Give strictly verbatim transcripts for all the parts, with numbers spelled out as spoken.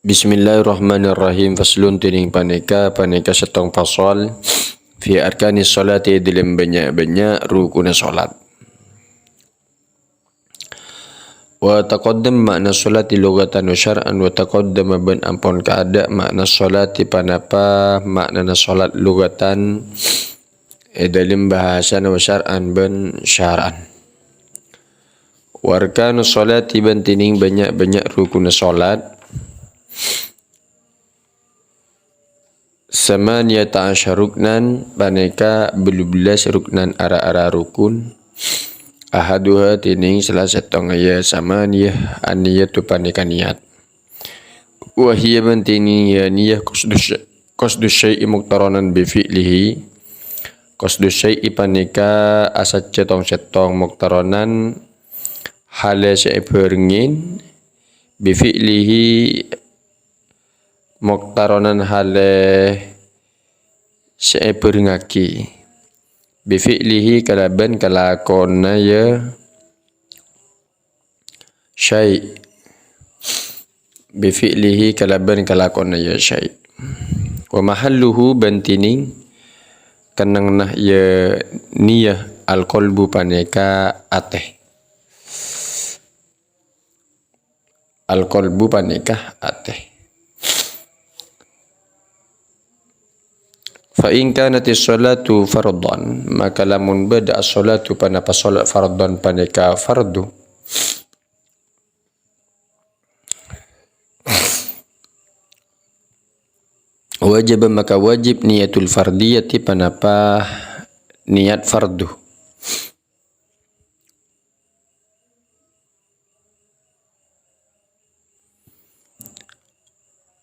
Bismillahirrahmanirrahim. Faslun, dhinèng panèka, panèka sèttong fasal. Fi arkanis sholati, è dhâlem bânnya'-bânnya' rukunna sholat. Wa taqaddam ma'na sholati lughatan wa syar'an, wa taqaddama bân ampon kaadâ' ma'na sholati ponapa ma'nana sholat lughatan è dhâlem bhâsana wa syar'an bân syara'an. Wa arkanus sholati bân dhinèng bânnya'-bânnya' rukunna sholat. Samaniyata asyara ruknan, panèka bâllu bellâs ruknan, ara-ara rukun. Ahaduha, dhinèng sala sèttongnga, ya, samaniyah, an-niyatu, panèka niyat. Wa hiya, bân dhinèng, ya, niyah, qasdu sy-, qasdu syai'i muqtaronan bi fi'lihi. Qasdu syai'i panèka asajjhâ tong-sèttong, muqtaronan, hale sè èbhârengngè, bi fi'lihi, muqtaronan hale sè èbhârengngaghi, bi fi'lihi, kalabân kalakowanna, ya, syai'. Bi fi'lihi, kalabân kalakowanna, ya, syai'. Wa mahalluhu, bân dhinèng kennengnganna, ya, niyah, al-qalbu, panèka atè. Al-qalbu panèka atè. Fa in kanatis sholatu fardhan, maka lamon bâdâ as-sholatu ponapa sholat fardhan panèka fardhu. Wajaba maka wajib niyatul fardhiyati ponapa niyat fardhu.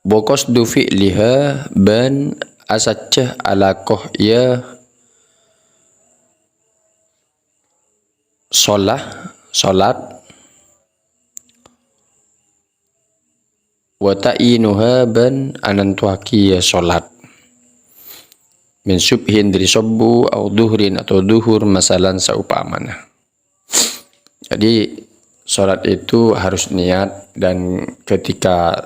Wa qasdu fi'liha bân asajjhâ alako, ya, sholah, sholat. Wa ta'yinuha bân anantowaghi, ya, sholat. Min subhin dhâri sobbhu, au dhuhrin atau dhuhur, masalan saupamana. Jadi, sholat itu harus niat, dan ketika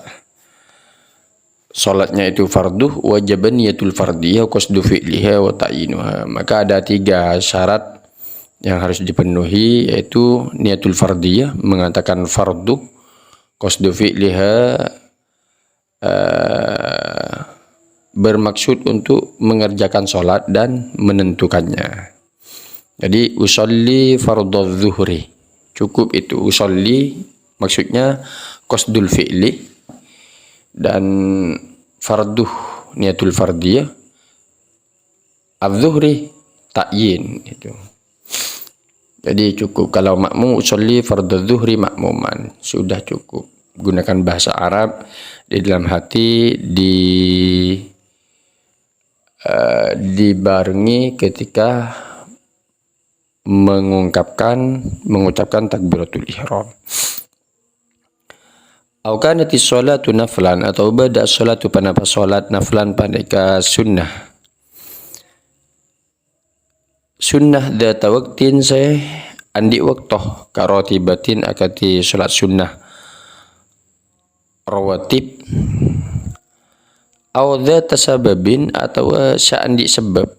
sholatnya itu fardhu, wajaba niyatul fardhiyah, qasdu fi'liha wa ta'yinuha. Maka ada tiga syarat yang harus dipenuhi, yaitu niyatul fardhiyah, mengatakan fardhu, qasdu fi'liha, eh, bermaksud untuk mengerjakan sholat dan menentukannya. Jadi, usolli fardhu zuhri. Cukup itu, usolli, maksudnya qasdul fi'li. Dan fardhu, niyatul fardhiyah. Az-zuhri, ta'yin. Itu. Jadi, cukup kalau makmum, usolli fardhu zuhri makmuman. Sudah cukup. Gunakan bahasa Arab di dalam hati, di, eh, dibarengi ketika mengungkapkan, mengucapkan takbiratul ihram. Au kanatis sholatu naflan, atau bâdâ sholatu ponapa sholat naflan panèka sunnah. Sunnah dzata waqtin sè andi' bâkto, ka ratibatin akadhi sholat sunnah rawatib. Au dzata sababin, atawa sè andi' sabâb.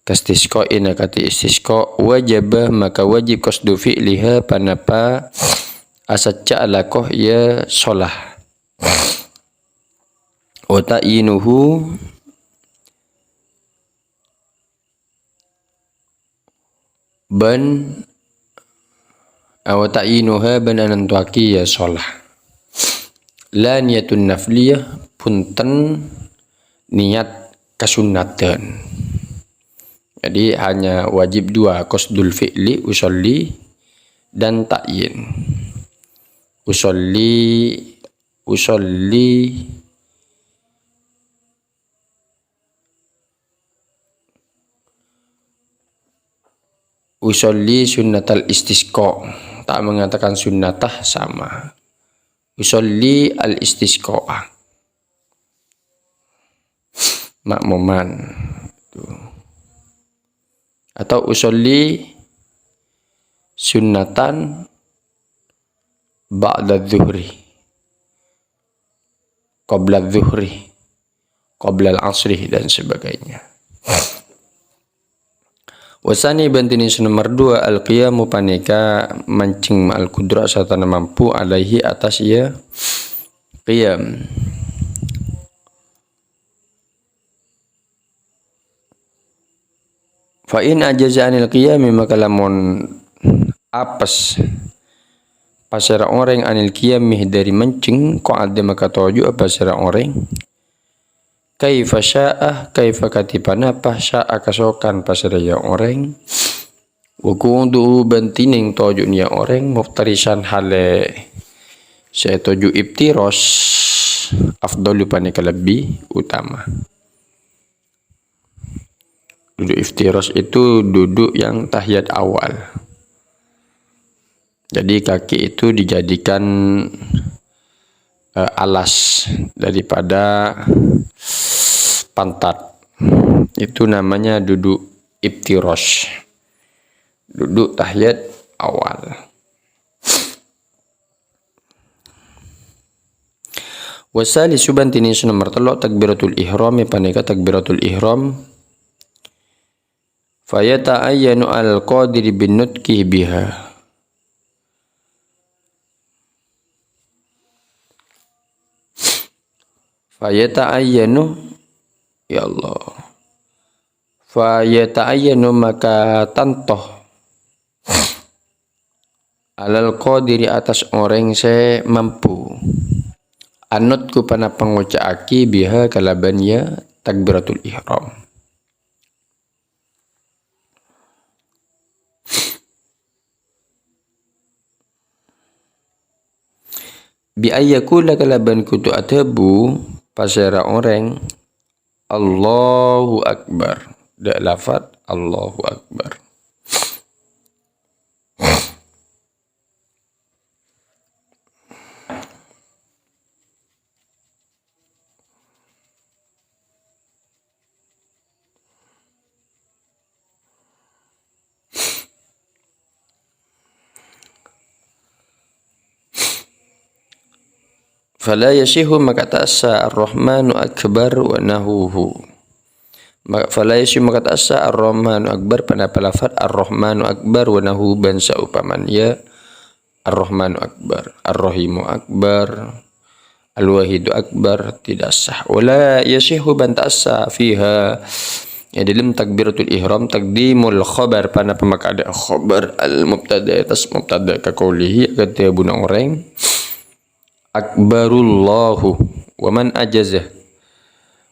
Kastisqa'in, akadhi istisqa, wajaba, maka wajib qasdu fi'liha, ponapa asajjhâ alako, ya, sholah. Wa ta'yinuhu, bân, awa ta'yinuha bân anantowaghi ya sholah. La niyatun nafliyah, bhunten niyat kasunnatan. Jadi hanya wajib dua, qasdul fi'li, usolli, dan ta'yin. Usolli, usolli, usolli sunnatal istisqa. Tak mengatakan sunnatah sama. Usolli al istisqa. Makmuman. Tuh. Atau usolli sunnatan ba'da zuhri. qabla dzuhri, qabla al-asri, dan sebagainya. Wasani bân tinisan nomer dua, al-qiyamu panèka mancèng ma'al qudra sartana mampu alaihi atas ya qiyam. Fa in ajaza anil qiyami, maka lamon apes pasèra orèng anil qiyami dhâri mancèng, qa'ada maka toju'a pasèra orèng. Kaifa sya'a, kaifa kadhi ponapa sya'a kasokan pasèra ya orèng. Wa qu'uduhu bân dhinèng toju'na ya orèng muftarisan halè sè toju' iftiros afdalu panèka lebbi utama. Duduk iftiros itu duduk yang tahiyat awal. Jadi kaki itu dijadikan, eh, alas daripada pantat. Itu namanya duduk iftiros. Duduk tahiyat awal. Wasalisu bân tinisan nomer tello' takbiratul ihram, panèka takbiratul ihram. Fayata'ayyanu al qadiri bin nutqi biha. Fayata'ayyanu, ya Allah. Fayata'ayyanu maka tanto. Alal qadiri atas orèng sè mampu. An-nutqu ponapa ngoca'aghi biha kalabân ya takbiratul ihram. Bi ayyakula kalabân kodhu adhâbu pasèra orèng Allahu Akbar. Dâ' lafat Allahu Akbar. Fala yasihhu maka ta' essa Ar-Rahmanu Akbar wa nahuhu. Ma-, fala yasihhu maka ta' essa Ar-Rahmanu Akbar, ponapa lafat Ar-Rahmanu Akbar wa nahuhu bân saompamana ya Ar-Rahmanu Akbar, Ar-Rahimu Akbar, Al-Wahidu Akbar, tidak sah. Wala yasihhu bân ta' essa fiha, ya, dalam takbiratul ihram, taqdimul khabar, ponapa maka adhâ' khabar al-mubtada atas mubtada ka qaulihi, ka dhâbuna orèng, Akbarullahu, wa man ajaza.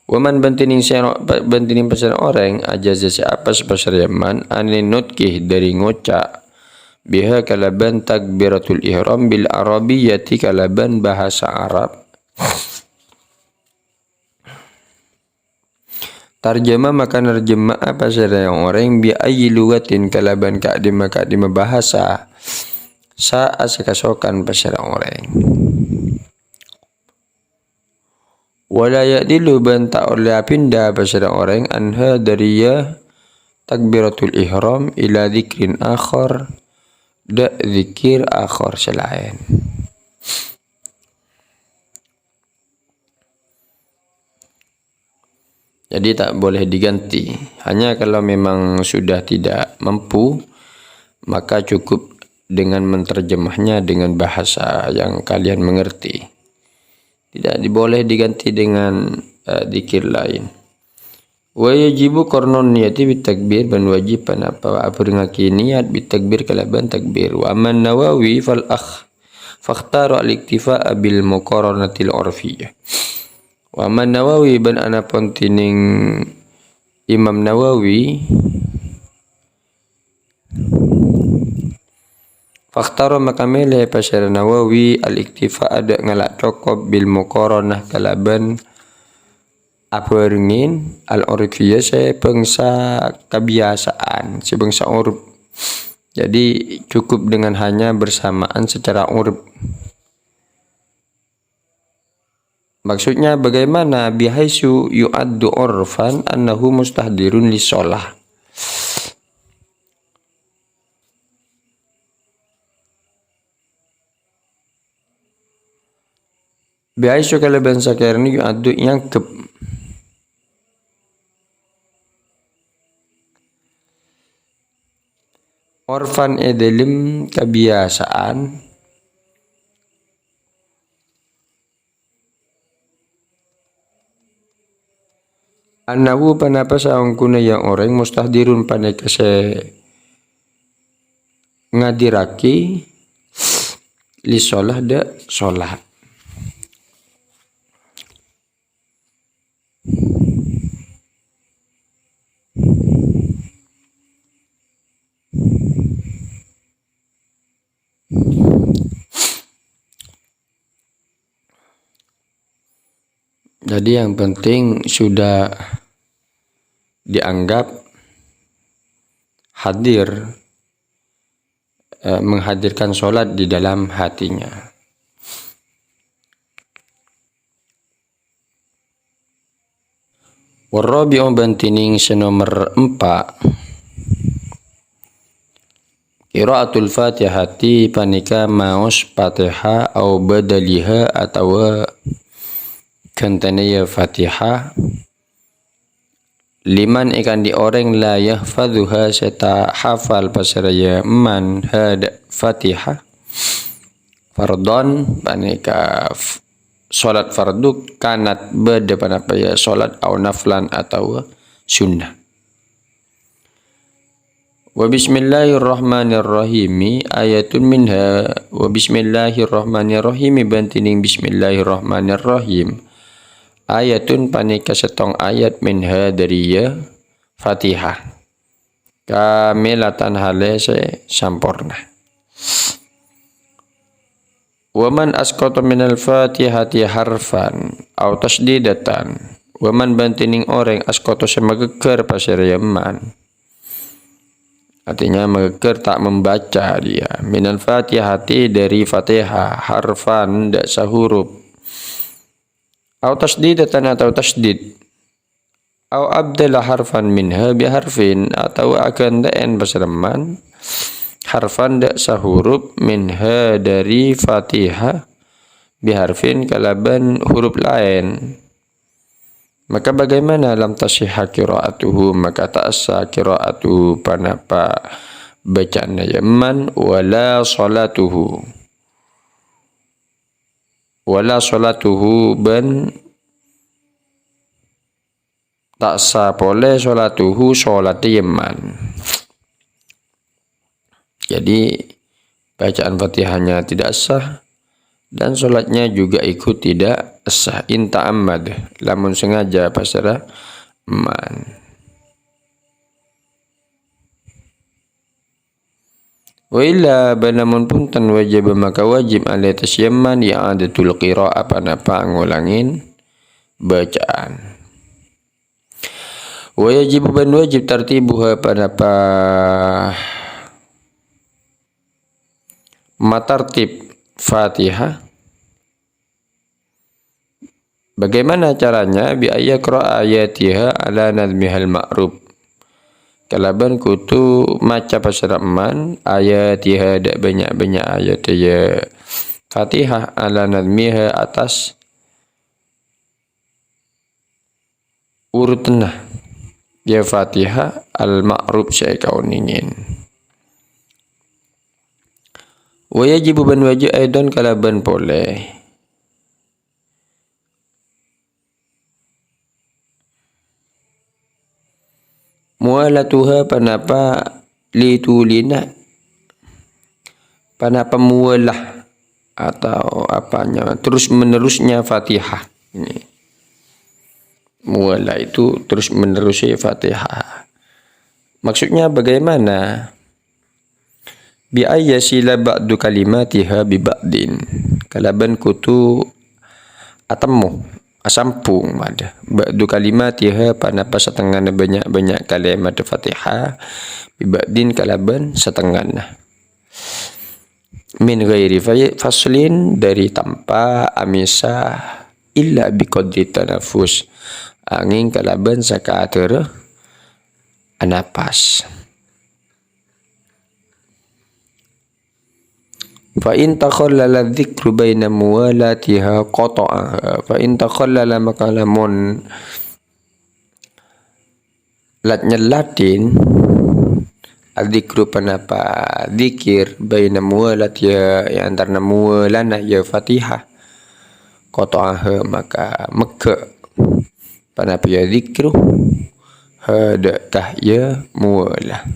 Wa man bân dhinèng sè ro-, bân dhinèng pasèra orèng, ajaza sè apes pasèra ya man, anin nutqi dhâri ngoca', biha kalabân takbiratul ihram bil arabiyyati kalabân bahasa Arab. Tarjama maka narjema'a pasèra orèng bi ayyi lughatin kalabân ka'dimma-ka'dimma bahasa sya'a sè kasokan pasèra orèng. Wala ya'dilu bân ta' ollè apinda pasèra orèng anha dhâri ya takbiratul ihram ila dzikrin akhar, dâ' dzikir akhar sè laèn. Jadi tak boleh diganti. Hanya kalau memang sudah tidak mampu, maka cukup dengan menterjemahnya dengan bahasa yang kalian mengerti. Tidak di-, boleh diganti dengan, eh, dzikir lain. Wa yajibu qarnun niyati bit takbir, bân wajib ponapa abhârengngaghi niat bit takbir kalabân takbir. Wa amman Nawawi fal akh-, fakhtara al-iktifa'a bil muqaranatil urfiyyah. Wa amman Nawawi bân anapon dhinèng Imam Nawawi, fakhtara maka mèlè pasèra Nawawi al-iktifa'a dâ' ngala' cokop bil muqaranah kalabân abhârengngè al-urfiyyah sè bângsa kabiyasaan, sè bângsa uruf. Jadi cukup dengan hanya bersamaan secara uruf. Maksudnya bagaimana? Bihaitsu yu'addu urfan annahu mustahdirun lis-shalah. Bihaisu kalabân sakèrana yu'addu èangghep. Orfan è dhâlem kabiyasaan. Annahu panapa saongghuna ya orèng mustahdirun panèka sè ngadirraghi li sholah dâ' sholat. Jadi yang penting sudah dianggap hadir, eh, menghadirkan sholat di dalam hatinya. Warrabi'u bân dhinèng sè nomer empa'. Qiraatul Fatihati panèka maos Fatihah au badaliha atawa ghântèna ya Fatihah. Liman èkandi orèng la yahfadzuha sè ta' hafal pasèra ya man ha dâ' Fatihah. Fardhon panèka f-, sholat fardu kanat bâdâ panapa ya sholat au naflan atawa sunnah. Wa bismillahirrahmanirrahimi ayatun minha, wa bismillahirrahmanirrahimi bân dhinèng bismillahirrahmanirrahim. Ayatun panèka sèttong ayat minha dâri ya Fatihah. Kamilatan halè sè samporna. Wa man asqata minal Fatihati harfan au tasydidatan. Wa man bân dhinèng orèng asqata sè maghâghâr pasèra ya man. Artinya maghâghâr ta' membaca dia. Minal Fatihati dâri Fatihah harfan dâ' sahurup. Au tasydidatan atau tasydid. Au abdala harfan minha biharfin, atawa aghântè'è pasèra man harfan dâ' sahurup minha dâri Fatihah biharfin kalabân hurup laèn. Maka bagaimana lam tasihha qiraatuhu, maka ta' sah qiraatuhu panapa bâcaanna ya man, wala sholatuhu. Wala sholatuhu bân ta' sah polè sholatuhu, sholatta ya man. Jadi, bacaan Fatihahnya tidak sah dan sholatnya juga ikut tidak sah. In ta'ammad, lamun sengaja pasèra man. Wa illa bân lamun bhunten wajaba maka wajib alaihi atas ya man i'adatul qira'ah panapa ngolangè bacaan. Wa yajibu bân wajib tartibuha panapa matartib Fatihah. Bagaimana caranya? Bi ayyaqra ayatiha ala nadmihal ma'ruf. Kalabân kodhu maca pasèra man ayatiha dâ' bânnya'-bânnya' ayat ya Fatihah ala nadmiha atas urutanna ya Fatihah al-ma'ruf sè èkaonèngè. Wa yajibu bân wajib aidon kalabân polè. Muwalatuha panapa litulina, panapa muwalah atau apanya, terus-menerusnya Fatihah. Ini. Muwalah itu terus-menerus ya Fatihah. Maksudnya bagaimana? Bi ayyasila ba'du kalimatiha bi ba'din. Kalabân kodhu atemmo, asambhung maddhâ. Ba'du kalimatiha panapa satengnganna bânnya'-bânnya' kalimat Fatihah, bi ba'din kalabân satengnganna. Min ghairi fa-, faslin, dâri tanpa amisah, illa bi qadri tanaffus, angèng kalabân sakadârâ anapas. Fa in takhallala dzikru baina muwalatiha qata'aha. Fa in takhallala, maka lamun lat-nyelladdhin, adzikru ponapa dzikir, baina muwalatiha, è antarana muwalana ya Fatihah, qata'aha, maka megghâ' ponapa ya dzikru, ha dâ' ka ya muwala.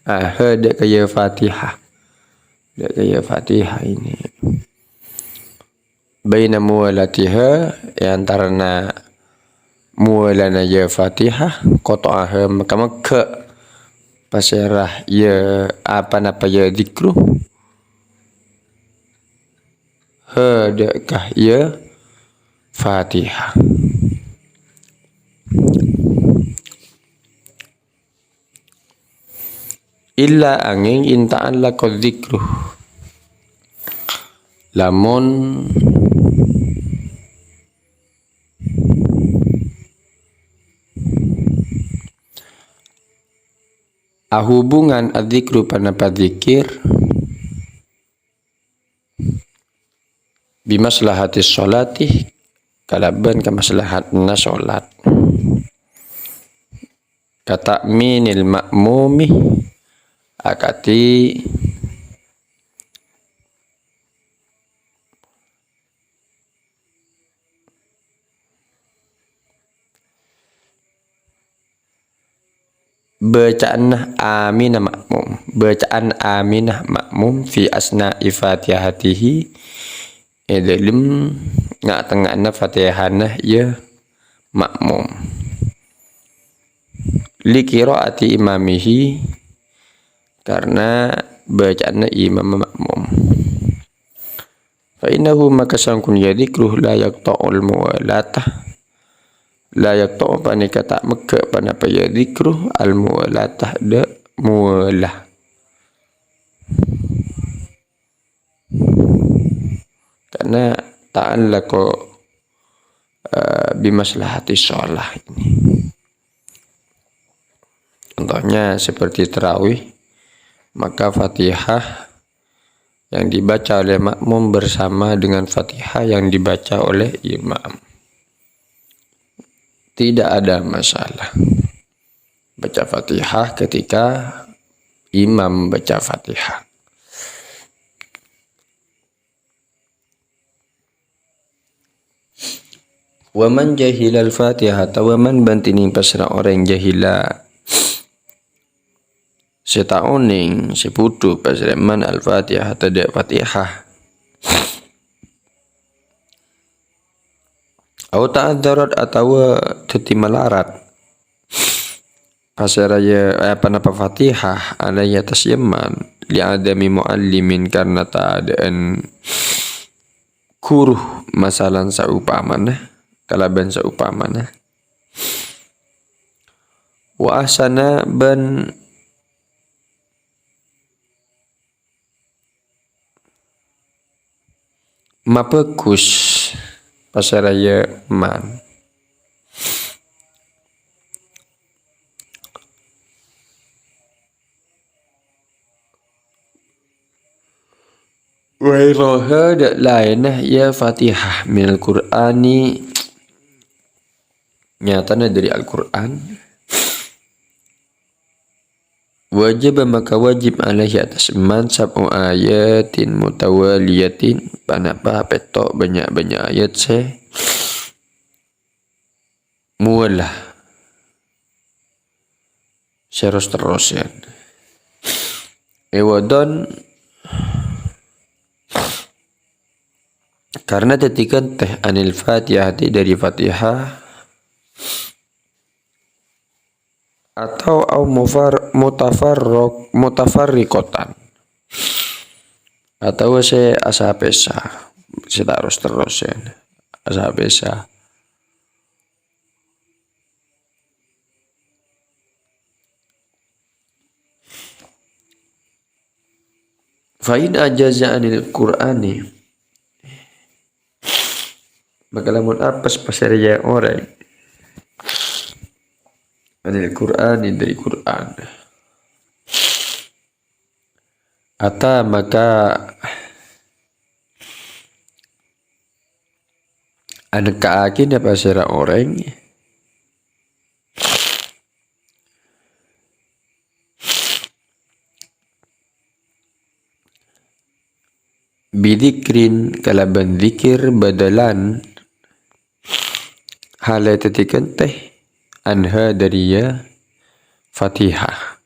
Ah, ha dâ' ka ya Fatihah. Dâ' ka ya Fatihah ini. Baina muwalatiha, è antarana muwalana ya Fatihah, qata'aha, maka megghâ' pasèra ya, apa napa ya dzikru, ha dâ' ka ya Fatihah. Illa angèng in ta'allaqa dzikru. Lamun ahubungan adzikru ponapa dzikir bimaslahatis sholati, kalabân kamaslahatanna sholat. Kata'minil ma'mumi, akadhi bâca'anna aminah ma'mum. Bâca'an aminah ma'mum fi asna'i fatihatihi, è dâlem nga'-tengnga'anna Fatihana ya ma'mum. Li qira'ati imamihi, karena bâca'anna imam ma'mum. Fa innahu, maka sangkun ya dzikru la yaqta'ul muwalata. La yaqta'u panèka ta' megghâ' ponapa ya dzikru al muwalata dâ' muwala. Karena ta'allaqa, eh, bimaslahati sholah ini. Contohnya seperti tarawih, maka Fatihah yang dibaca oleh makmum bersama dengan Fatihah yang dibaca oleh imam. Tidak ada masalah. Baca Fatihah ketika imam baca Fatihah. Wa man jahilal Fatihah, atawa man bân dhinèng pasèra orèng jahila sè ta' onèng, sè bhudhu pasèra man al-Fatihah, tadâ' Fatihah. Au ta'adzarat, atawa dhâddhi malarat. Pasèra ya, eh, ponapa Fatihah, alaihi attas ya man, li adami muallimin, karena tadâ'ân ghuru masalan saupamana, kalabân saupamana. Wa ahsana bân mabhâghus pasèra ya man. Ghairoha, dâ' laènna ya Fatihah, minal Qur'ani, nyatana dâri Al-Qur'an. Wajaba, maka wajib, alaihi, attas man, sab'u ayatin mutawaliyatin, ponapa pètto' bânnya'-bânnya' ayat sè muwala, sè ros-terrosan. Iwadon, karena dhâddhi ghântè anil Fatihati dâri Fatihah, atau au mufar-, mutafarrok-, mutafarriqotan, atawa sè asa-pèsa, sè ta' ros-terros ya, asa-pèsa. Fa in ajaza anil Qur'ani, maka lamun apes pasèra ya orèng anil Qur'ani dâri Qur'an. Ata maka anekka'aghina pasèra orèng bidzikrin kalabân dzikir badalan halè dhâddhi ghântè anha dhâri ya Fatihah.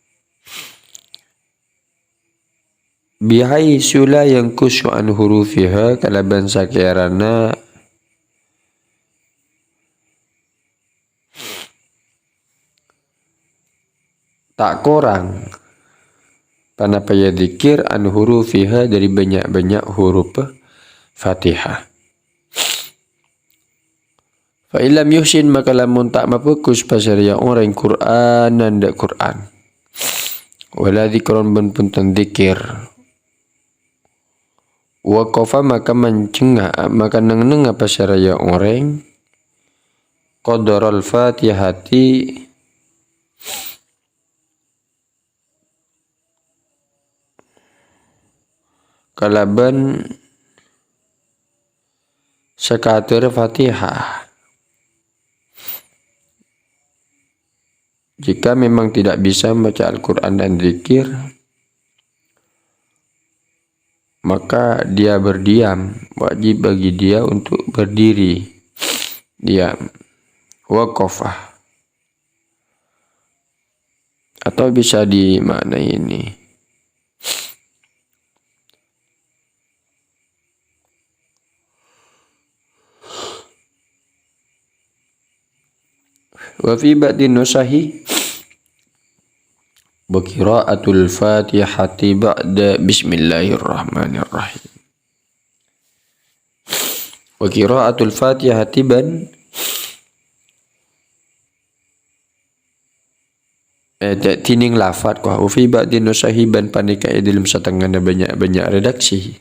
Bihaitsu la yanqusu an hurufiha kalabân sakèrana ta' korang panapa ya dzikir an hurufiha dhâri bânnya'-bânnya' hurup Fatihah. Fa illam yuhsin, maka lamon ta' mabhâghus pasèra ya orèng Qur'anan dâ' Qur'an. Wala dzikron bân bhunten dzikir. Waqafa maka mancengnga, maka neng-nengnga pasèra ya orèng. Qadaral Fatihati kalabân sakadâr Fatihah. Jika memang tidak bisa membaca Al-Quran dan zikir, maka dia berdiam, wajib bagi dia untuk berdiri, diam, waqafah. Atau bisa dimaknai ini. Wa fi ba'di nusahi, wa qira'atul Fatihati ba'da bismillahirrahmanirrahim. Wa qira'atul Fatihati bân Eh, de-, dhinèng lafat, wa fi ba'di nusahi bân panèka è dâlem satengngana bânnya'-bânnya' redaksi.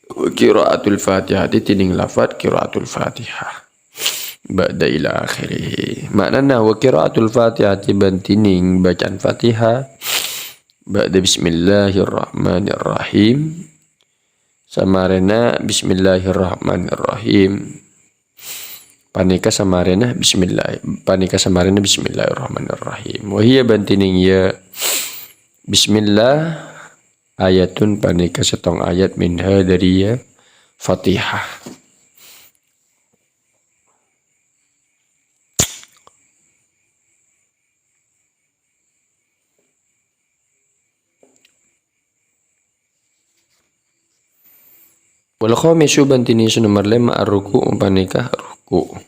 Qiraatul Fatihati dhinèng lafat qiraatul Fatihah. Ba'da ila akhirih. Ma'nana wa qiraatul Fatihati bân dhinèng bacaan Fatihah. Ba'da bismillahirrahmanirrahim. Samarèna bismillahirrahmanirrahim. Panèka samarèna bismillah-, panèka samarèna bismillahirrahmanirrahim. Wa hiya bân dhinèng ya bismillah ayatun panèka sèttong ayat minha dâri ya Fatihah. Wal khamisu bân dhinèng sè nomer lèma' ar-ruku' panèka ruku'.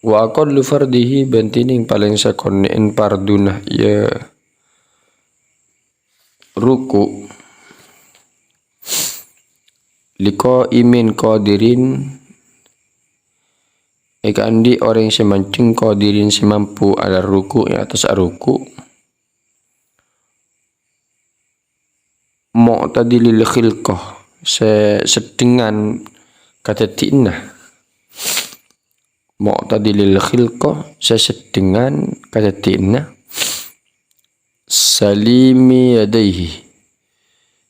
Wa aqallu fardhihi bân dhinèng palèng sakonè'en pardhuna ya ruku'. Liqaimin qadirin, èkaandi' orèng sè manjeng qadirin sè mampu ala ruku' è attas ruku'. Mu'tadilil khilqah, sè seddhengan kadhâddhiyânna. Mu'tadilil khilqah, sè seddhengan kadhâddhiyânna. Salimi yadaihi,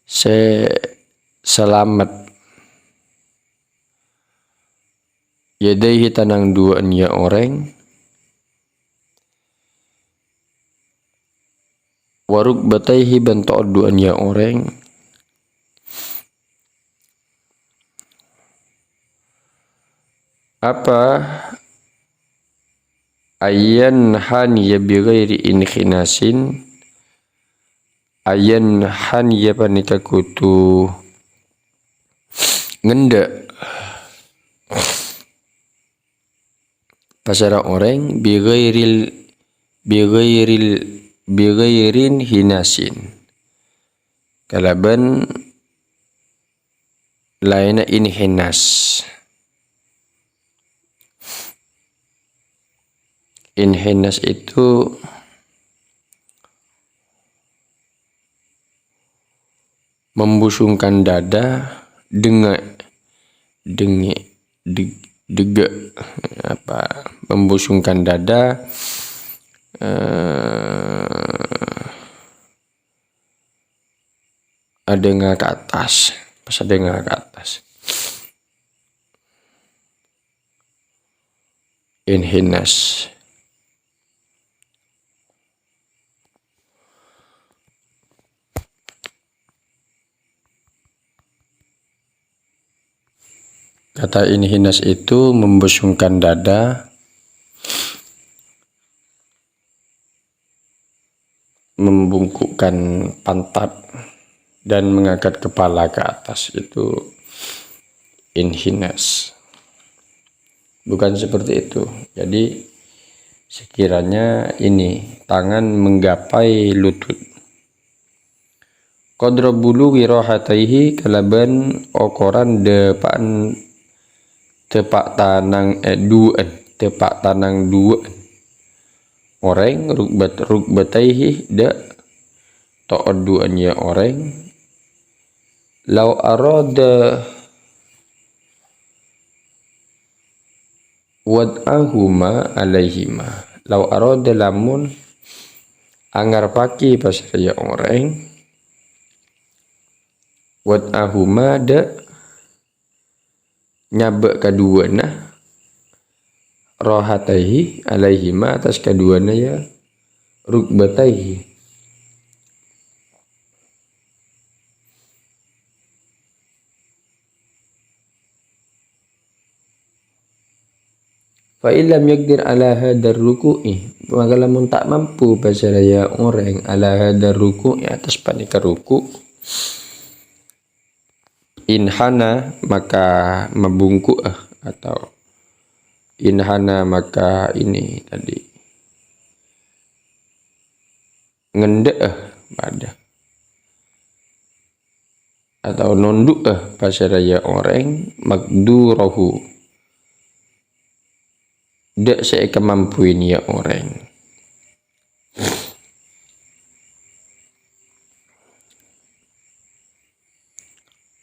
sè salamet. Yadaihi tanang duwâ'ân ya orèng. Wa rukbataihi bân to'ot duwâ'ân ya orèng. Apa ayan haniya bi ghairi inkhinasin, ayan haniya panèka kodhu ngendâ'. Pasèra orèng bi ghairil, bi ghairil, bi ghairin hinasin. Kalabân laènna inhinas. Inhinas itu membusungkan dada, dengè-, dengè-, deg-, degè', apa, membusungkan dada, Eh, adhângnga ka attas, pas adhângnga ka attas. Inhinas. Kata inhinas itu membusungkan dada, membungkukkan pantat, dan mengangkat kepala ke atas. Itu inhinas. Bukan seperti itu. Jadi, sekiranya ini tangan menggapai lutut. Qadra bulughi rahataihi, kalabân okoran dâpa'an, dâpa' tanang, eh, duwâ'ân, dâpa' tanang duwâ'ân. Orèng rukbat-, rukbataihi, dâ' to'ot duwâ'ân yâ orèng. Lau arada wad'ahuma alaihima. Lau arada, lamun angarepaghi pasèra yâ orèng, wad'ahuma, dâ' nyabâ' kaduwâna, rahataihi alaihima, attas kaduwâna yâ rukbataihi. Fa in lam yaqdir ala hadzar ruku'i, maka lamun ta' mampu pasèra yâ orèng ala hadzar ruku'i, attas panèka ruku', inhana, maka mabungku'â, atau inhana, maka ini tadi, ngendhâ'â padâ, atau nondhu'â pasèra yâ orèng, maqdurahu, dâ' sè èkamampuin yâ orèng.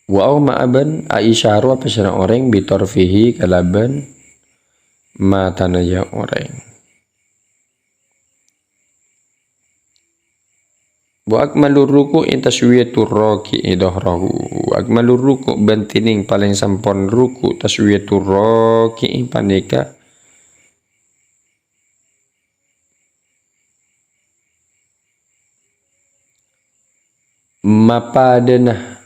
Wa auma, bân aisyara pasèra orèng, bi tarfihi, kalabân matana yâ orèng. Wa akmalur ruku'i taswiyatur raki'i dhahrahu. Wa akmalur ruku', bân tènèng palèng samponna ruku', taswiyatur raki'i, panèka mapadâna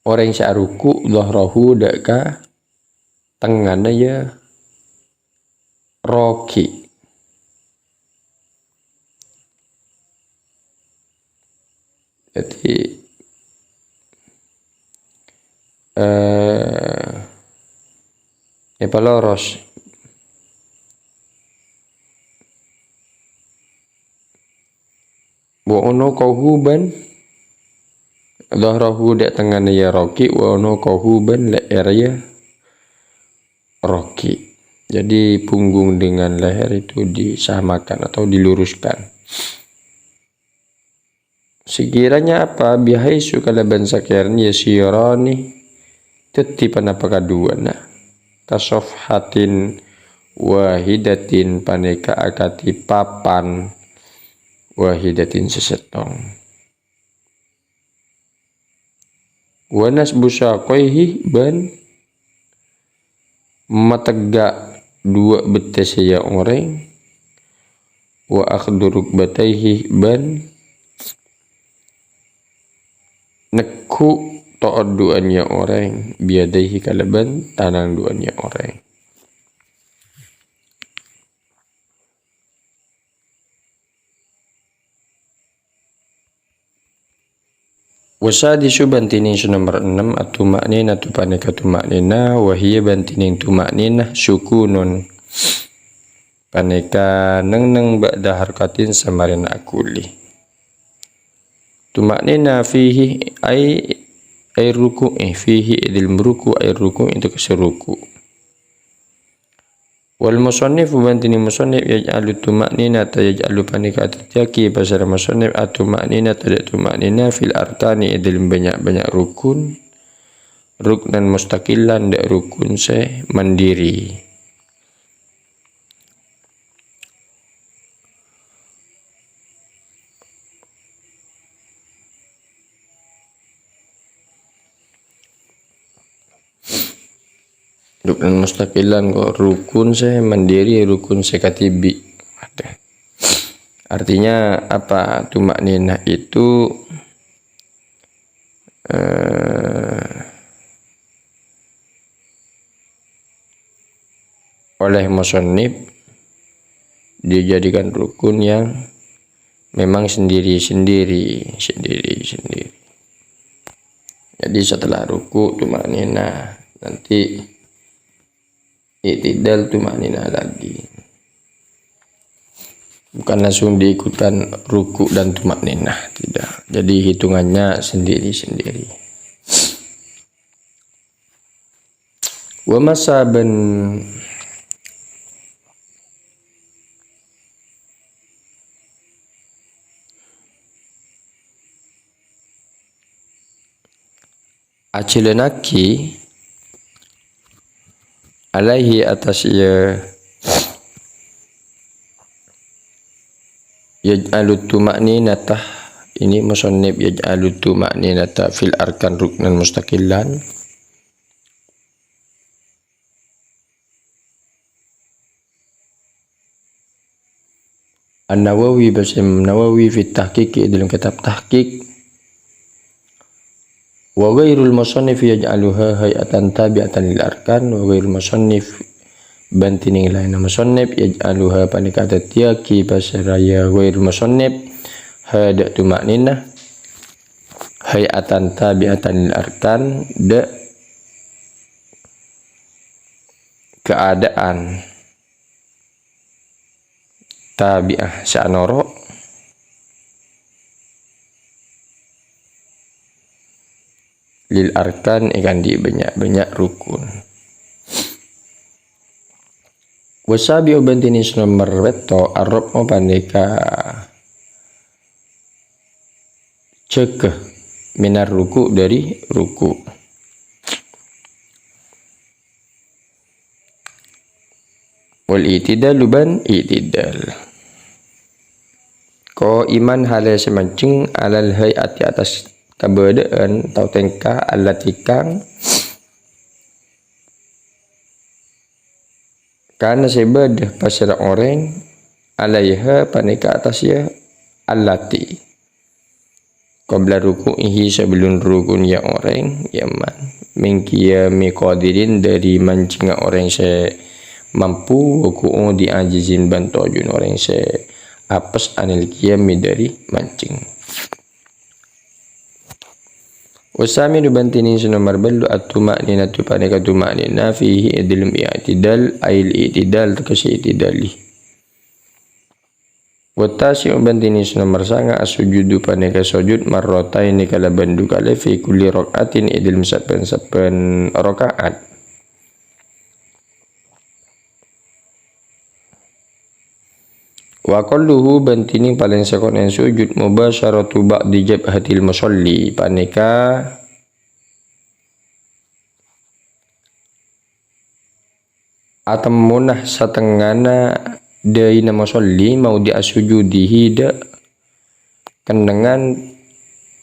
orèng sè aruku', dhahrahu, dâ' ka tengngana yâ raki'. Jadi, eh, èpaloros. Wa unuqahu, bân dhahrahu, dâ' tengngana yâ raki', wa unuqahu, bân lè'èrra yâ raki'. Jadi, punggung dengan leher itu disamakan atau diluruskan. Sekiranya apa, bihaitsu, kalabân sakèrana, yasirani, dhâddhi ponapa kaduwâna, ka safhatin wahidatin, panèka akadhi papan wahidatin sè sèttong. Wa nasbu saqaihi, bân mategga' duwâ' bettèssa yâ orèng, wa akhdhu rukbataihi, bân negghu' to'ot duwâ'ân yâ orèng, biyadaihi, kalabân tanang duwâ'ân yâ orèng. Wasadisu, bân tènèng sè nomer ennem, at-tuma'ninatu, panèka tuma'ninah, wa hiya, bân tènèng tuma'ninah, sukunun, panèka neng-neng ba'da harkatin, samarèna aghuli. Tuma'ninah fihi, ai, ai ruku'i, fihi, id dâlem ruku', ai ruku'i, tegghâ ruku'. Wal musannifu, bân tènèng musannif, yaj'alu tuma'ninata, yaj'alu, panèka adhâddhiyâghi, pasèra musannif, at-tuma'ninata, dâ' tuma'ninah, fil arkani, è dâlem bânnya'-bânnya' rukun, ruknan mustaqillan, dâ' rukun sè mandiri. Ruknan mustaqillan kok, rukun sè mandiri, rukun sè kadhibi'. Artinya apa? Tuma'ninah itu, eh, oleh musannif dijadikan rukun yang memang sendiri-sendiri, sendiri-sendiri. Jadi setelah ruku, tuma'ninah, nanti i'tidal, tuma'ninah lagi. Bukan langsung diikutkan ruku dan tuma'ninah, tidak. Jadi hitungannya sendiri-sendiri. Wa masa bân ajhâlânnaghi alaihi atas ya, yaj'alu tuma'ninata, ini musannif, yaj'alu tuma'ninata fil arkan ruknan mustaqillan. An-Nawawi, bâsa Imam Nawawi, fi Tahqiq, è dâlem kitab Tahqiq. Wa ghairul musannif yaj'aluha hay'atan tabi'atan lil arkan, wa ghairul musannif, bân dhinèng laènna musannif, yaj'aluha, panèka dhâddhiyâghi pasèra ya ghairul musannif, ha dâ' tuma'ninah, hay'atan tabi'atan lil arkan, dâ' keadaan tabi'ah sè anoro' lil arkan, èkandi' bânnya'-bânnya' rukun. Wasabi'u, bân dhinèng sè nomer pètto', ar-raf'u, panèka jâgâ minar ruku', dâri ruku'. Wal i'tidalu, bân i'tidal. Qa'iman, halè sè manjheng, alal hay'ati, atas kabâdâ'ân tao tèngka, allati, kang kana sè bâdâ pasèra orèng, alaiha, panèka atas ya allati. Qabla ruku'ihi, sabellunna ruku'na orèng, ya man. Min qiyami qadirin, dâri manjhengnga orèng sè mampu, wa qu'udi ajizin, bân tojhuna orèng sè apes, anil qiyami, dâri manjheng. Wasaminu, bân dhinèng sè nomer bâllu', at-tuma'ninatu, panèka tuma'ninah, fihi, è dâlem i'tidal, ail i'tidal, tegghâ sè i'tidali. Wattasi'u, bân dhinèng sè nomer sanga', as-sujudu, panèka sojud, marrataini, kalabân du kalè, fi kulli rak'atin, è dâlem sabbhân-sabbhân raka'at. Wa aqalluhu, bân dhinèng palèng sakonè'na sojud, mubasyaratu ba'di jabhatil mushalli, panèka atemmona satengngana dâina mushalli, maudhi'a sujudihi, dâ' kennengngan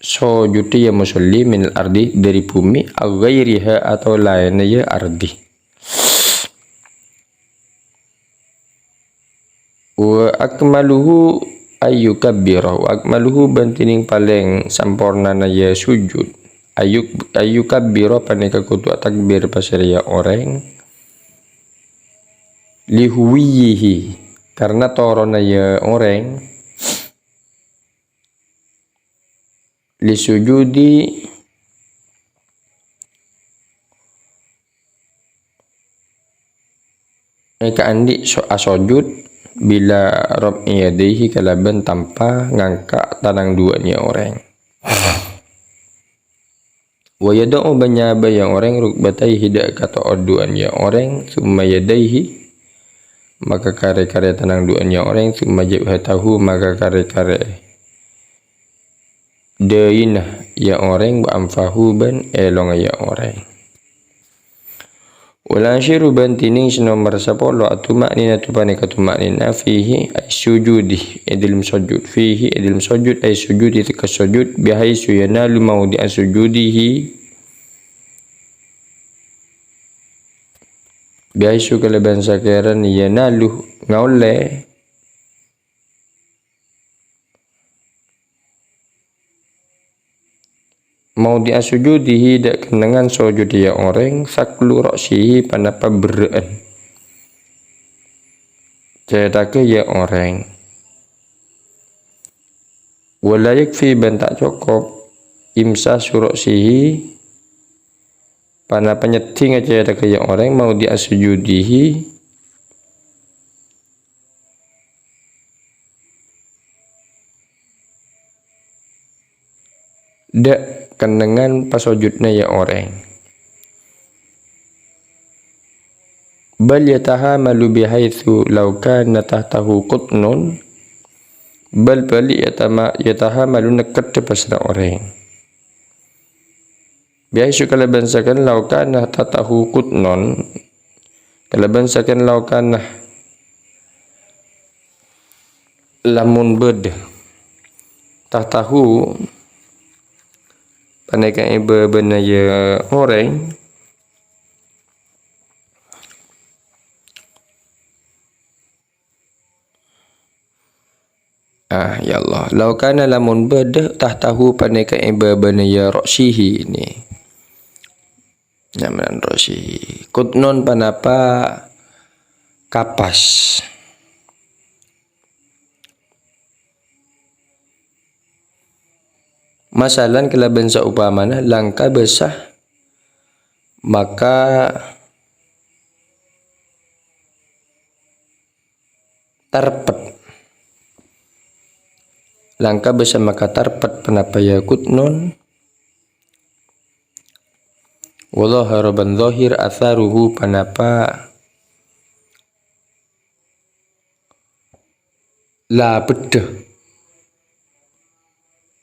sojudda ya mushalli, minal ardi, dâri bhumè, au ghairiha, otabâ laènna ya ardi. Wa akmaluhu ayyukabbira, wa akmaluhu, bân dhinèng palèng sampornana ya sujud, ayyuk-, ayyukabbira, panèka kodhu atakbir pasèra ya orèng, lihuwiyyihi, karna toronna ya orèng, lisujudi, èkaandi' so-, asojud, bila raf'i yadaihi, kalabân tanpa ngangka' tanang duwâ'na orèng. Wa yada'u, bân nyabâ ya orèng, rukbataihi, dâ' kato'o duwâ'na orèng, tsumma yadaihi, maka karè-karè tanang duwâ'na orèng, tsumma jabhatahu, maka karè-karè dâina ya orèng, wa anfahu, bân èlongnga ya orèng. Wal asyiru, bân dhinèng sè nomer sapolo, at-tuma'ninatu, panèka tuma'ninah, fihi, ay sujudi, è dâlem sojud, fihi, è dâlem sojud, ay sujudi, tegghâ sojud, bihaitsu yanalu maudhi'a sujudihi, Bihaitsu kalabân sakèrana yanalu ngaollè maudhi'a sujudihi, dâ' kennengngan sojudda yâ orèng, tsaqlu ra'sihi, ponapa berrâ'ân cètaghâ yâ orèng. Wa la yakfi, bân ta' cokop, imshasu ra'sihi, ponapa nyeddhingnga cètaghâ yâ orèng, maudhi'a sujudihi, dâ' kennengngan pasojudna yâ orèng. Bal yatahamalu bihaitsu law kana tahtahu qutnun, bal bâli' yatama-, yatahamalu nekkeddhâ pasèra orèng. Bihaitsu kalabân sakèn law kana tahtahu qutnun, kalabân sakèn law kana lamon bâdâ tahtahu panèka è bâbâna yâ orèng. Ah, ya Allah. Law kana lamon bâdâ tahtahu panèka è bâbâna yâ ra'sihi ini. Nyamanan ra'sihi. Qutnun ponapa kapas. Masalan kalabân saopamana langka bâsa maka tarpet. Langka bâsa maka tarpet ponapa yâ qutnun. Wa dhahara bân dhahir atsaruhu ponapa la bâdâ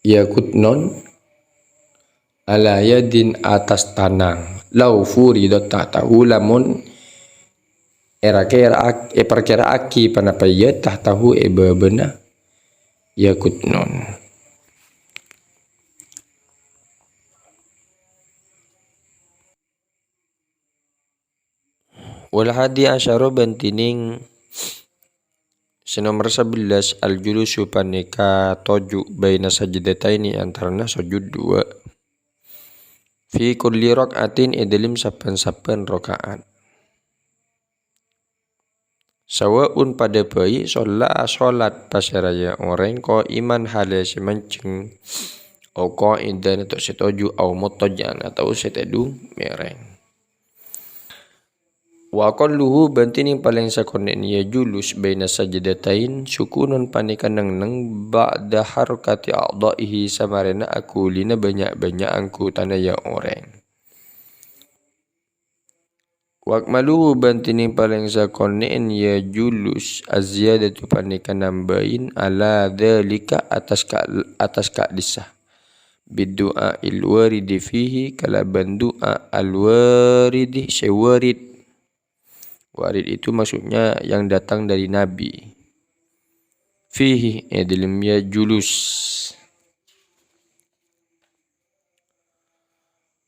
yâ qutnun ala yadin attas tanang. Law furidat tahtahu lamon èrakèra-, èparkèra'aghi ponapa yâ tahtahu è bâbâna yâ qutnun. Wal hadi asyara bân dhinèng sè nomer sabellâs, al-julusu panèka toju' baina sajdataini antarana sojud duwâ'. Fi kulli rak'atin è dhâlem sabbhân-sabbhân raka'at. Sawa'un padâ bhâi sholla sholat pasèra yâ orèng qa'iman halè sè manjheng, au qa'idan atau sè toju', au muttajji'an atau sè tèdung mèrèng. Wa aqalluhu bân dhinèng palèng sakonè'na yâ julus baina sajdatain sukunun panèka neng-neng ba'da harkati a'dha'ihi samarèna aghulina bânnya'-bânnya' anggotana yâ orèng. Wa akmaluhu bân dhinèng palèng sakonè'na yâ julus az-ziyadatu panèka nambâi ala dzalika attas ka-, attas ka'dissa. Biddu'a'il waridi fihi kalabân du'a al-waridi sè warid. Warid itu maksudnya yang datang dari Nabi. Fihi, è dhâlem yâ julus.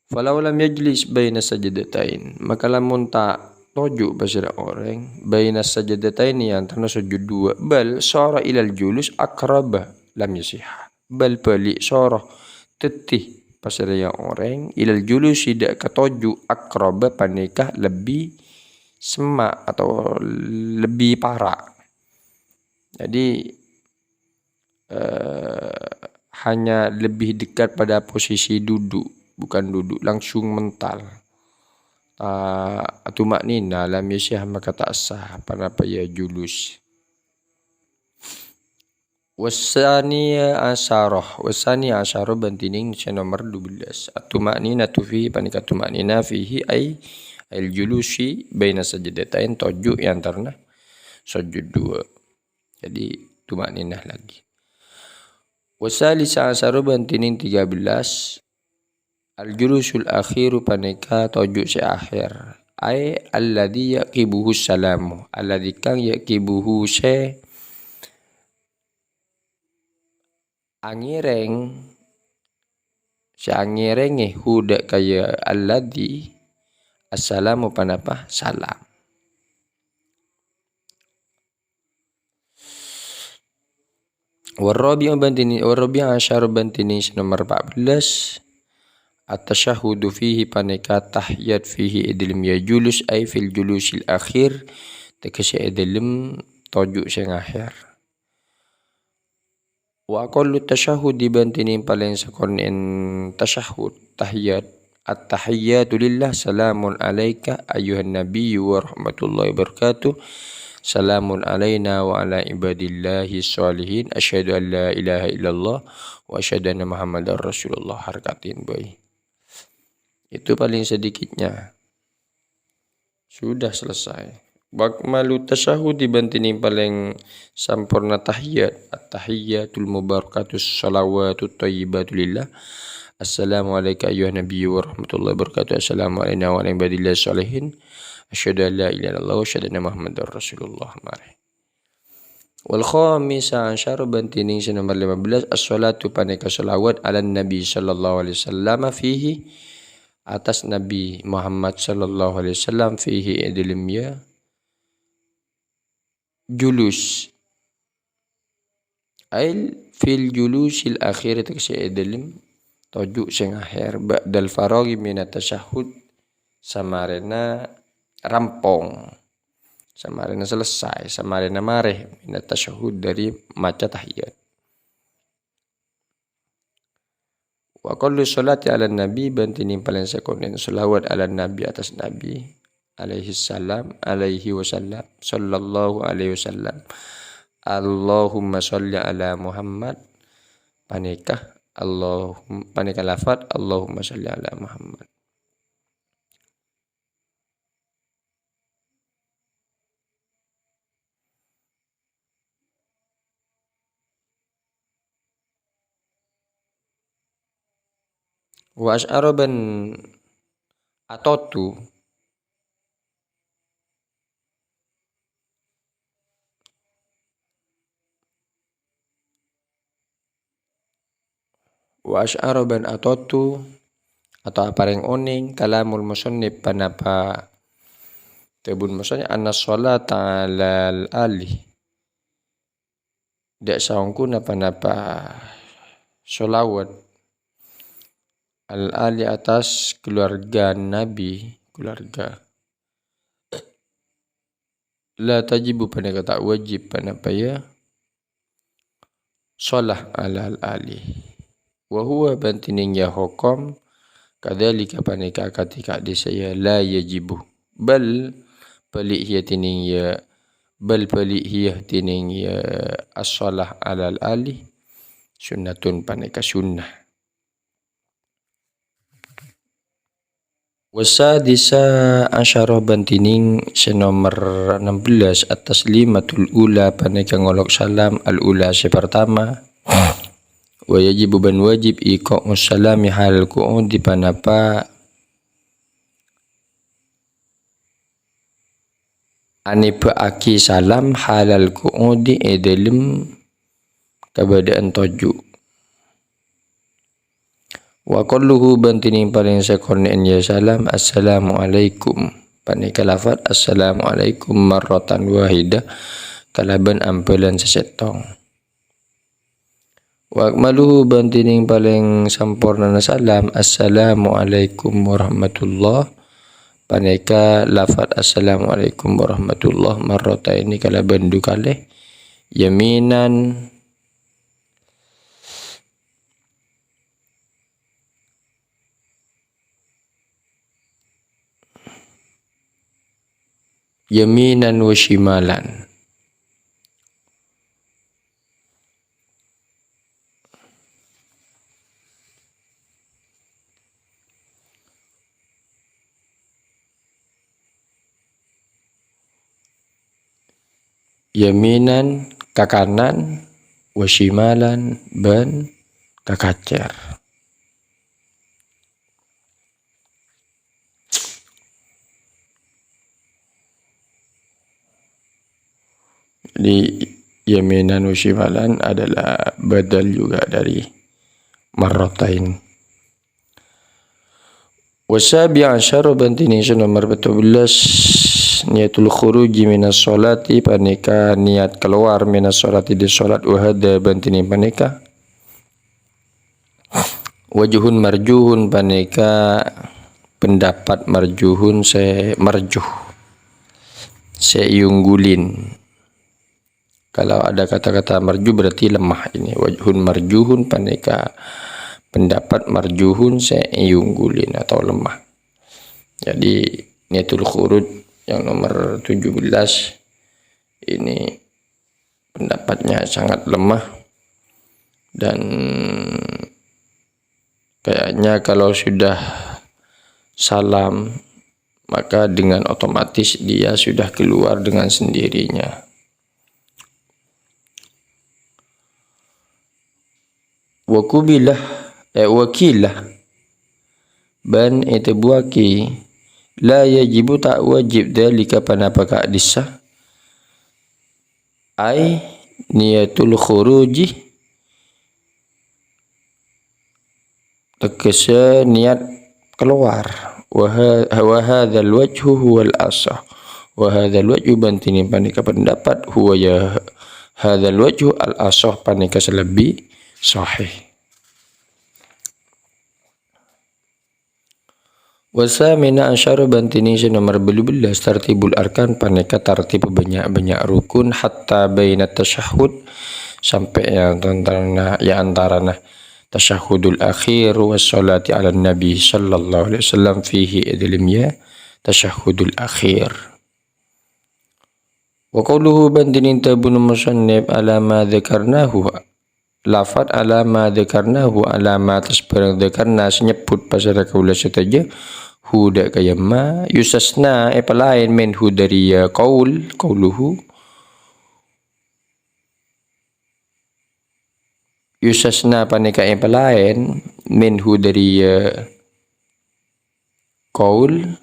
Falau lam yajlis baina sajdatain, maka lamon ta' toju' pasèra orèng, baina sajdatain yâ antarana sojud duwâ', bal shara ilal julus aqraba lam yasihha. Bal bâli' shara dhâddhi pasèra yâ orèng ilal julusi dâ' ka toju' aqraba panèka lebbi semma' atau lebbi para'. Jadi, eh, hanya lebih dekat pada posisi duduk, bukan duduk langsung mental. Ta-, tuma'nina lam yasihha maka ta' sah, ponapa yâ julus. Wassani asyarah, wassani asyarah bân dhinèng sè nomer dubellâs. At-tuma'ninatu fihi panèka tuma'nina fihi ai, ail julusi baina sajdatain toju' è antarana sojud duwâ'. Jadi, tuma'ninah lagi. Wasalisa asyara bân dhinèng tiga belas, al-julusul akhiru panèka toju' sè akhèr. Ai alladzi yaqibuhu salamu. Alladzi kang yaqibuhu sè angèrèng, sè angèrèngè hu dâ' ka yâ alladzi, assalamu ponapa? Salam. Warrabi'u bân dini-, warrabi'a asyara bân dini sè nomer empat belas. At-tasyahhudu fihi panèka tahiyat fihi è dâlem ya julus, ai fil julusil akhir, tegese è dâlem toju' sè ngaher. Wa aqallu tasyahhudi bân dini palèng sakonè'en tasyahhud, tahiyat. At-tahiyyatu lillah, salamun alaika ayyuhan nabiyyu wa rahmatullahi wa barakatuh. Salamun alaina wa ala ibadillahi sholihin. Asyhadu an la ilaha illallah wa asyhadu anna Muhammadar Rasulullah. Harakatin, boy. Itu paling sedikitnya. Sudah selesai. Wa akmalu tasyahhudi bân dini palèng samporna tahiyat. At-tahiyyatul mubarakatus shalawatut thayyibatu lillah. Assalamu alaika ayyuhan nabiyyu wa rahmatullahi wa barakatuh. Assalamu alaina wa ala ibadillahi sholihin. Asyhadu an la ilaha illallah wa asyhadu anna Muhammadar Rasulullah. Mare. Wal khamisa asyara bân dini sè nomer lima belas, as-shalatu panèka shalawat ala Nabi sallallahu alaihi wasallam fihi, atas Nabi Muhammad sallallahu alaihi wasallam fihi è dâlem ya julus. Ail fil julusil akhir tegese è dâlem toju' sè ngaher ba'dal faraghi minat tasyahhud samarèna rampong. Samarèna selesai, samarèna mare minat tasyahhud dâri maca tahiyat. Wa aqallu sholati ala nabi, bân dini palèng sakonè'en shalawat ala nabi atas Nabi, alaihi salam, alaihi wasallam, sallallahu alaihi wasallam. Allahumma sholli ala Muhammad, panèka, Allahum-, panèka lafat, Allahumma sholli ala Muhammad. Wa asy'ara bân atotu. Wa asy'ara bân atotu atau aparèng onèng kalamul musannif panapa dhâbuna musannif anna sholata alal ali. Dâ' saongghuna panapa sholawat al ali atas keluarga Nabi, keluarga. La tajibu panèka ta' wajib panapa ya sholah alal ali. Wa huwa bân dhinèng ya hokom kadzalika panèka akadhi ka'dhissa ya la yajibu. Bal bâli' hiya dhinèng ya, bal bâli' hiya dhinèng ya as-sholah alal ali sunnatun panèka sunnah. Wasadisa asyara bân dhinèng sè nomer enam belas at-taslimatul ula panèka ngolok salam al-ula sè partama. Wa yajibu bân wajib iqa'us salami hal qu'udi panapa anèbâ'aghi salam halal qu'udi è dâlem kabâdâ'ân toju'. Wa aqalluhu bân dhinèng palèng sakonè'en ya salam, "Assalamualaikum." Panèka lafat, "Assalamualaikum," marratan wahidah, kalabân ambâlân sè sèttong. Wa akmaluhu bân dhinèng palèng sampornana salam, "Assalamualaikum warahmatullah." Panèka lafat, "Assalamualaikum warahmatullah," marrataini kalabân du kalè. Yaminan, yaminan wa shimalan. Yaminan, ka kanan, wa shimalan, bân ka kacèr. Jadi, yaminan wa shimalan adalah badal juga dari marratain. Wasabi asyara bân dhinèng sè nomer pètto bellâs niyatul khuruji minas sholati panèka niat kalowar minas sholati dâri sholat, wa hadza bân dhinèng panèka wajhun marjuhun panèka pendapat marjuhun sè marjuh, sè èunggulin. Kalau ada kata-kata marjuh berarti lemah ini. Wajhun marjuhun panèka pendapat marjuhun sè èunggulin atau lemah. Jadi niyatul khuruj yang nomor tujuh belas ini pendapatnya sangat lemah dan kayaknya kalau sudah salam, maka dengan otomatis dia sudah keluar dengan sendirinya. Wa qubila, eh, wa qila, bân ètèbuwâghi, la yajibu, ta' wajib, dzalika, panapa ka'dissa, ai niyatul khuruji, tegese niat keluar. Wa ha-, wa hadzal wajhu huwal ashah. Wa hadzal wajhu bân dhinèng panèka pendapat, huwa ya hadzal wajhu al ashah panèka sè lebbi sahih. Wa tsamina asyara bân dhinèng sè nomor bâllu bellâs tartibul arkan panèka tartib bânnya'-bânnya' rukun hatta baina tasyahhud sampè' ya antarana, ya antarana tasyahhudul akhir was sholati 'alan nabi sallallahu alaihi wasallam fihi ed dâlem ya tasyahhudul akhir. Wa qauluhu bân dhinèng dhâbuna musannif ala ma dzakarnahu, lafat ala ma dzakarnahu, ala ma atas bhârâng dzakarna sè nyebbhut pasèra kaulâ sadhâjâ, hu dâ' kaya ma, yustasna èpalaèn minhu dâri ya qaul, qauluhu. Yustasna panèka èpalaèn minhu dâri ya qaul,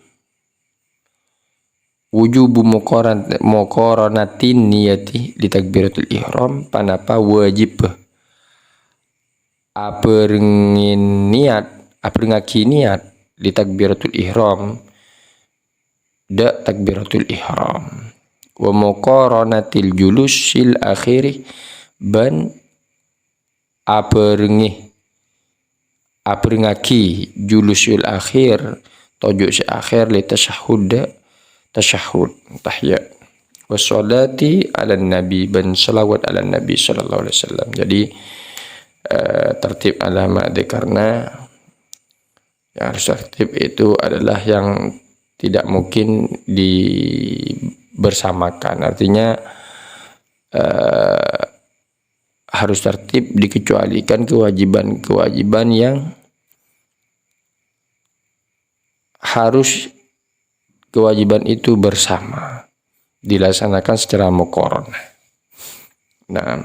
wujubu muqaran-, muqaranatin niyati li takbiratul ihram, panapa wajib abhârengngè niat, abhârengngaghi niat li takbiratul ihram, dâ' takbiratul ihram. Wa muqaranatil julusil akhiri bân abhârengngè, abhârengngaghi julusul akhir, toju' sè akhir li tasyahhud, tasyahhud, tahiyat. Wassalati 'alan nabi, bân shalawat 'alan nabi sallallahu alaihi wasallam. Jadi, eh, tertib ala ma dzakarna, yang harus tertib itu adalah yang tidak mungkin dibersamakan. Artinya, eh, harus tertib dikecualikan kewajiban-kewajiban yang harus kewajiban itu bersama, dilaksanakan secara muqaranah. Nah,